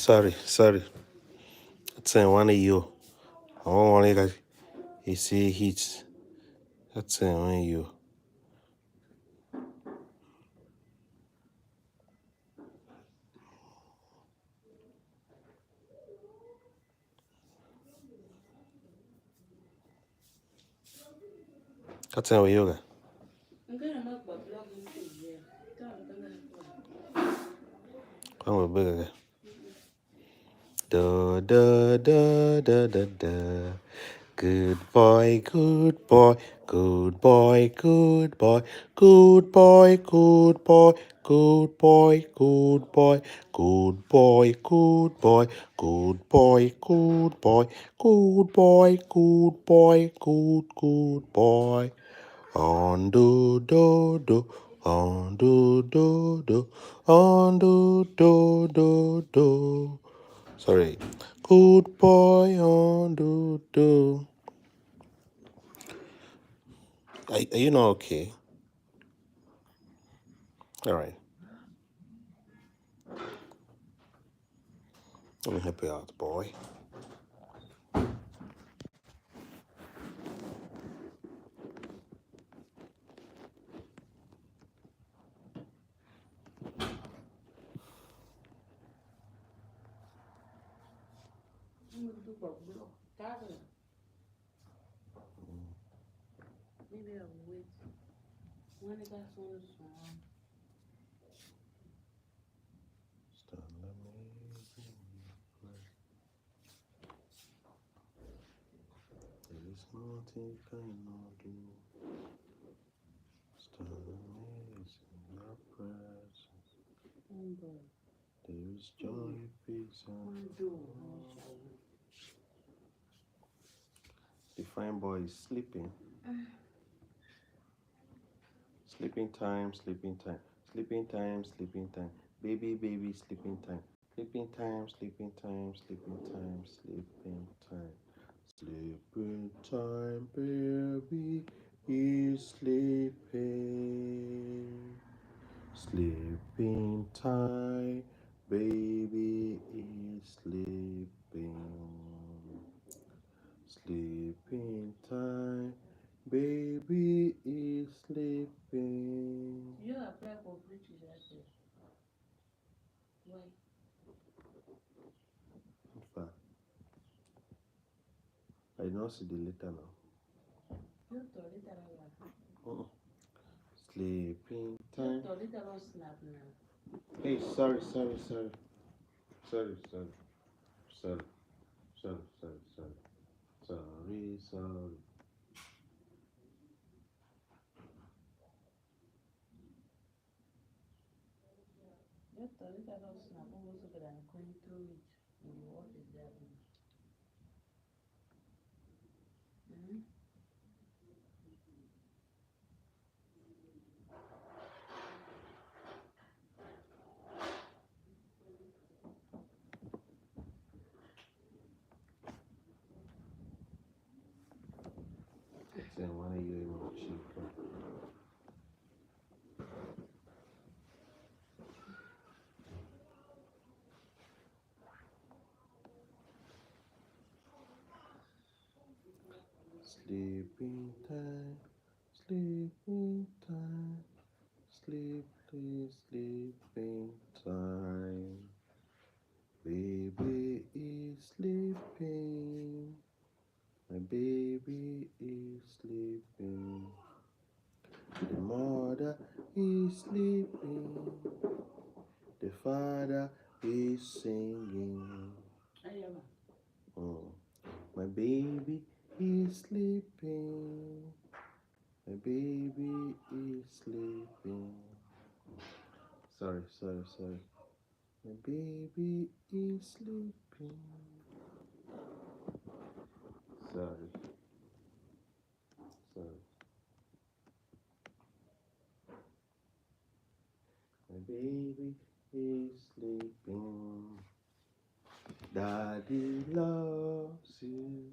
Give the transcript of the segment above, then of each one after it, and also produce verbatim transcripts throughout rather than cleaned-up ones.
Sorry, sorry. That's the one you. I want one like you see heat. That's the one you. Ka tsen we iyol ga? Ka we bege ga. Da, da, da, da, da, da. Good boy, good boy, good boy, good boy, good boy, good boy, good boy, good boy, good boy, good boy, good boy, good boy, good boy, good boy, good, good boy. On do do do, on do do do, on do do do do. Sorry. Good boy, on do do. Are, are you not okay? All right. Let me help you out, boy. Maybe I will wait. When it got so strong. Stand amazing in your presence. There is nothing you cannot do. Stand amazing in your presence. There is joy, peace, and the fine boy is sleeping. Sleeping time, sleeping time, sleeping time, sleeping time. Baby, baby, sleeping time. Sleeping time, sleeping time, sleeping time, sleeping time. Sleeping time, baby is sleeping. Sleeping time, baby is sleeping. Sleeping time, baby is sleeping. You apply for British accent. Why? Fa. I did not see the letter now. You told it around. Uh-uh. Sleeping time. You told it around snap now. Hey, sorry, sorry, sorry. Sorry, sorry. Sorry. Sorry, sorry, sorry. Sorry, sorry. Just a little loss now, but also could have gone through it. And the work is there. Mm-hmm. It's in one of your little cheap. Sleeping time, sleeping time, sleep, sleep, sleeping time. Baby is sleeping. My baby is sleeping. The mother is sleeping. The father is singing. Mm. My baby is sleeping. My baby is sleeping. Sorry, sorry, sorry. My baby is sleeping. Sorry. Sorry. My baby is sleeping. Daddy loves you.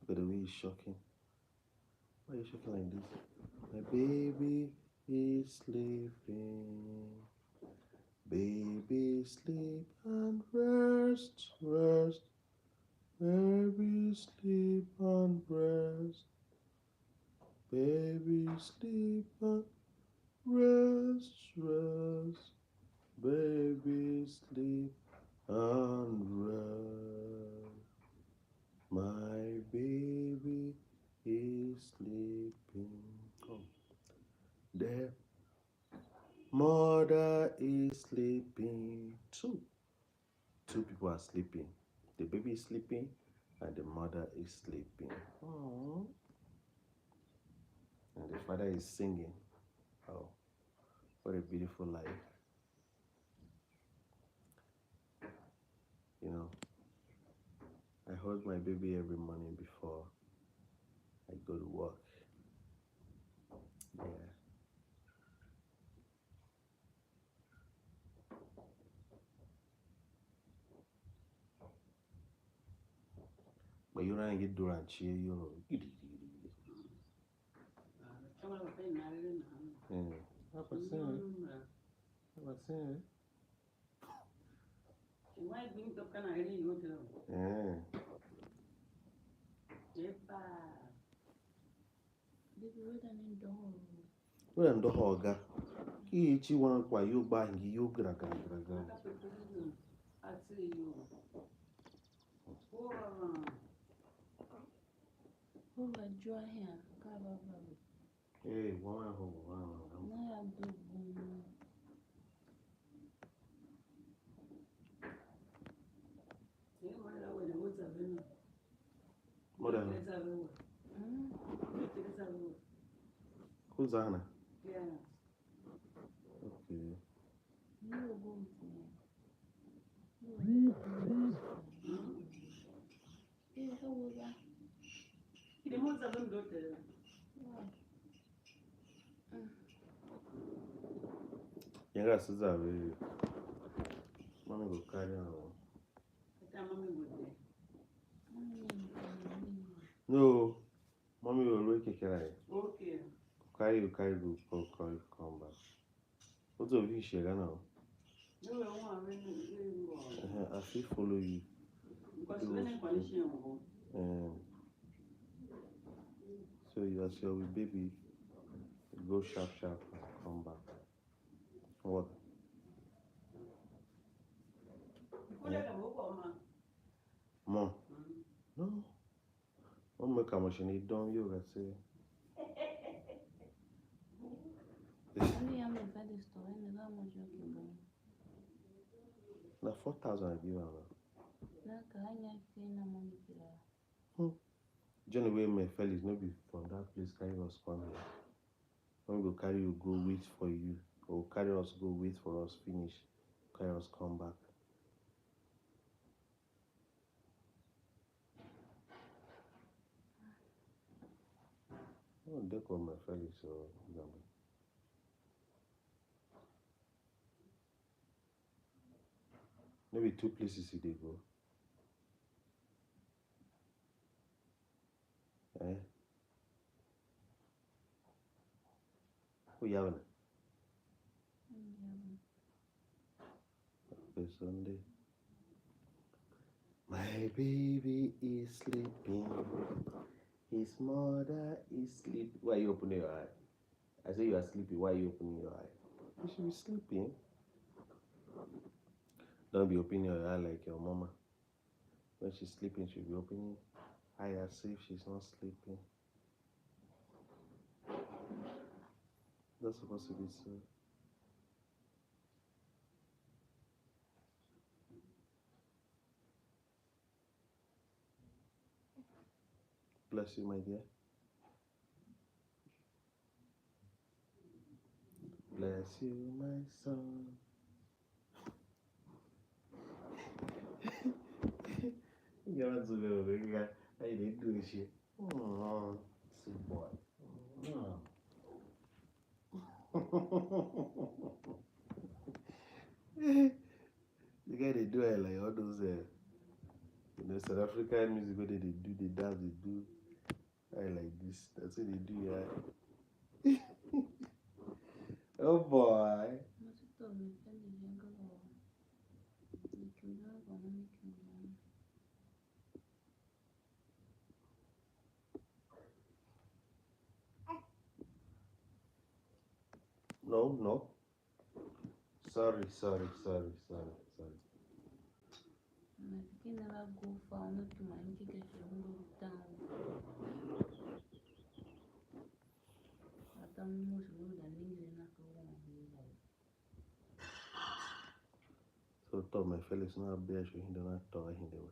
Look at the way he's shocking. Why are you shaking like this? My baby is sleeping. Baby, sleep and rest. Rest, rest, baby, sleep and rest. Baby, sleep and rest, rest. Baby, sleep and rest. My baby is sleeping. Oh. The mother is sleeping too. Two people are sleeping. The baby is sleeping and the mother is sleeping. Aww. And the father is singing. Oh, what a beautiful life. You know, I hold my baby every morning before I go to work. Yeah. Kpa iyol a ngi doo a cie iyol. Gidigidi. Eh. Apa sen. Apa sen. Eh. Wea ndôhôr ga. Ki i ci wan kwagh iyol gba hingir iyol gara gara gara gara. Hova zwa hen ka va va ve. Ee, wan a hova, wan a hova. Na ya dugh bum. Mother. Ku za hana? Okay. Yenge ase za ve. Mami go carry am. No, mami will look at you. Okay. Carry you, carry you, go, go, come back. What's the vision, you know? Uh-huh, I fit follow you. Because when I condition, um, so you as your baby, go sharp, sharp, and come back. What? Mo? No. Mo me ka mo shi ni dom you ga se. Ani ya me fa the store, ne ga mo jo ki bo. Na four thousand I give am. Na ka anya ke na mo ni kira. Hmm. Johnny wey me Felix, no be from that place carry us come here. When we go carry you go wait for you, or carry us go wait for us finish, carry us come back. Oh, they call me Felix or Gambo. Maybe two places they go. Eh? Ku yav ne? Happy Sunday. My baby is sleeping. His mother is sleeping. Why are you opening your eye? I say you are sleeping. Why are you opening your eye? You should be sleeping. Don't be opening your eye like your mama. When she's sleeping, she'll be opening eye as if she's not sleeping. That's supposed to be so. Bless you, my dear. Bless you, my son. You're not so very good. I didn't do this shit. Oh, sick boy. Mm. The guy they do it like all those, uh, you know, South African music where they, they do, they dance, they do. I like this. That's what they do, yeah. Oh boy. No, no. Sorry, sorry, sorry, sorry, sorry. Nafikiri na va go fa una tuma nje ke shi ungo utan. Hata mimi u shi u za ningir a na ka won hii la. So to me Felix na bia shi hinde na to hinde we.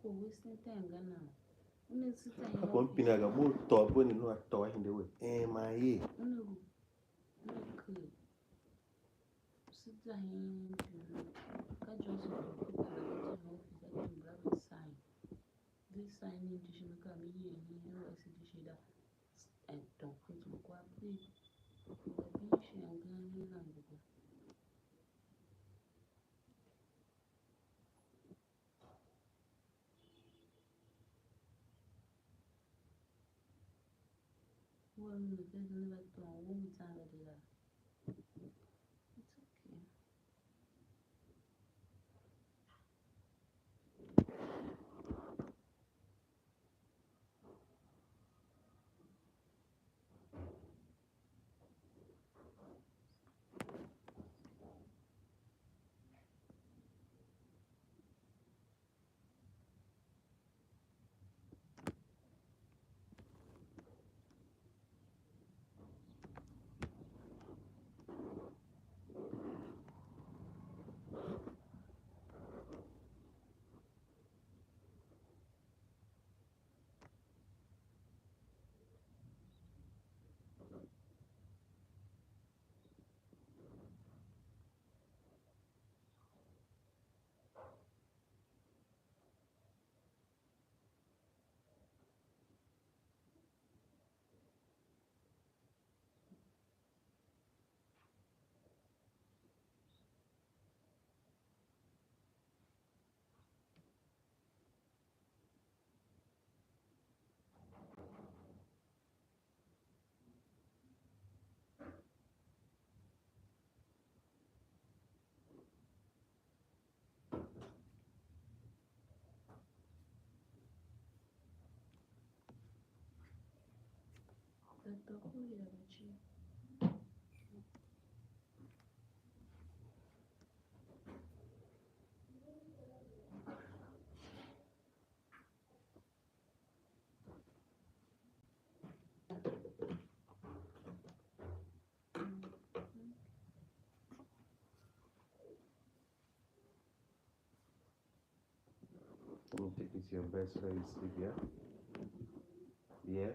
Ko wasting time ga na. Una si ta Ko mpina ga mo to bo ni no to hinde we. Eh, my ye. Una gu. Una ku. Sit down here. Ka Joseph ku ku la ka office, ka mbra sign. This sign in to shi ka mi ye ni wa si di shi da. And don't quit my quiet, please. But be sure I'm gonna be long with you. Well, mi te zini va tôô u mi tsan ve de la. It's okay. Let me take it to your best friend, sleep, yeah? Yeah?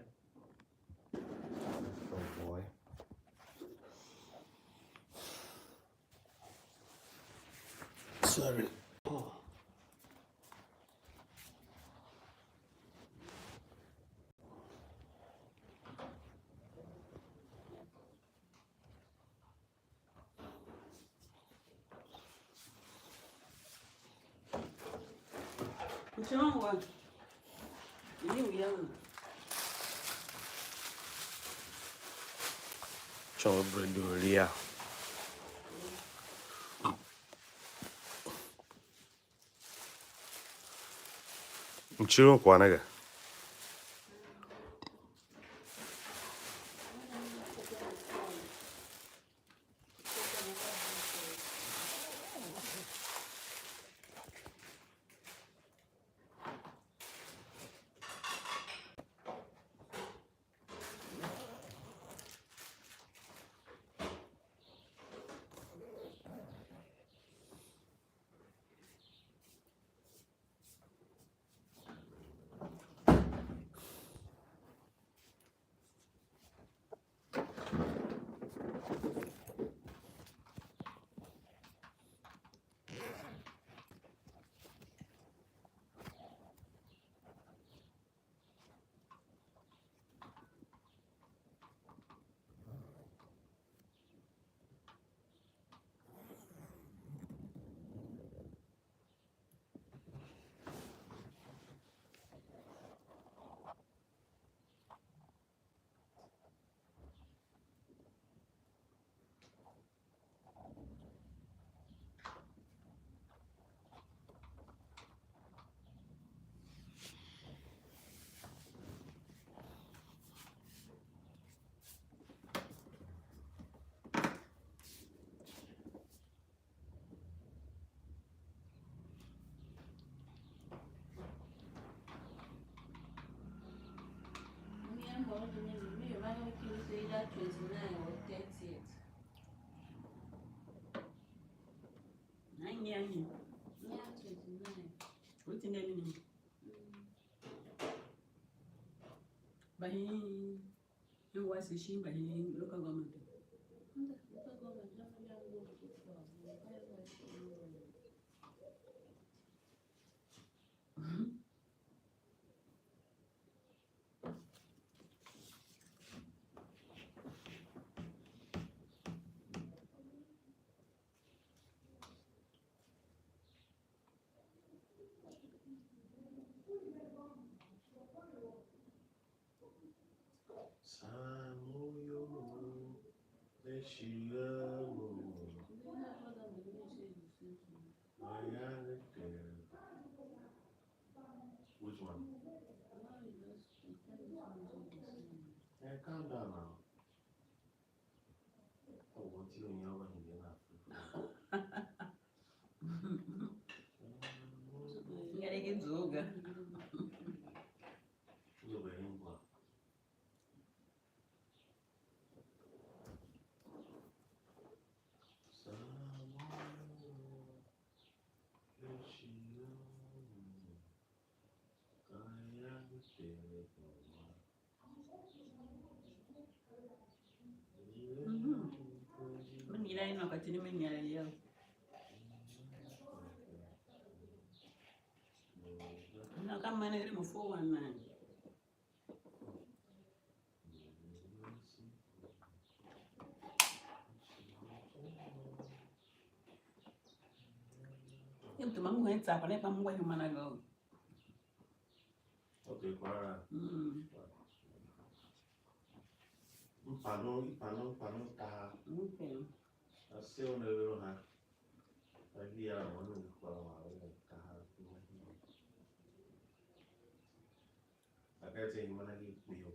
Oh boy. Sorry. Mchongo wa. Ni uya. Chongo bread ulia. Mchiro kwana ga. Nyanyi. Nyanyi twenty-nine. Within a minute. Mba hin N Y C shin mba hin local government. Local government. Samuyo, Meshiamu, Ayande. Which one? Hey, calm down now. Oh, what you and your one in the Ngere ngi nzuga. Mhm. Me ngira ino ka tini me ngira yau. Na ka mene ere mo four one nine. Em tuma ngu hen tsa pa ne pa mungwa huma na go. Okay, kwara. Mm. Mpano, mpano, mpano taha. Okay. Ase una vero ha. Agia wana kwa wa taha. Akati ni mana ki kuyo.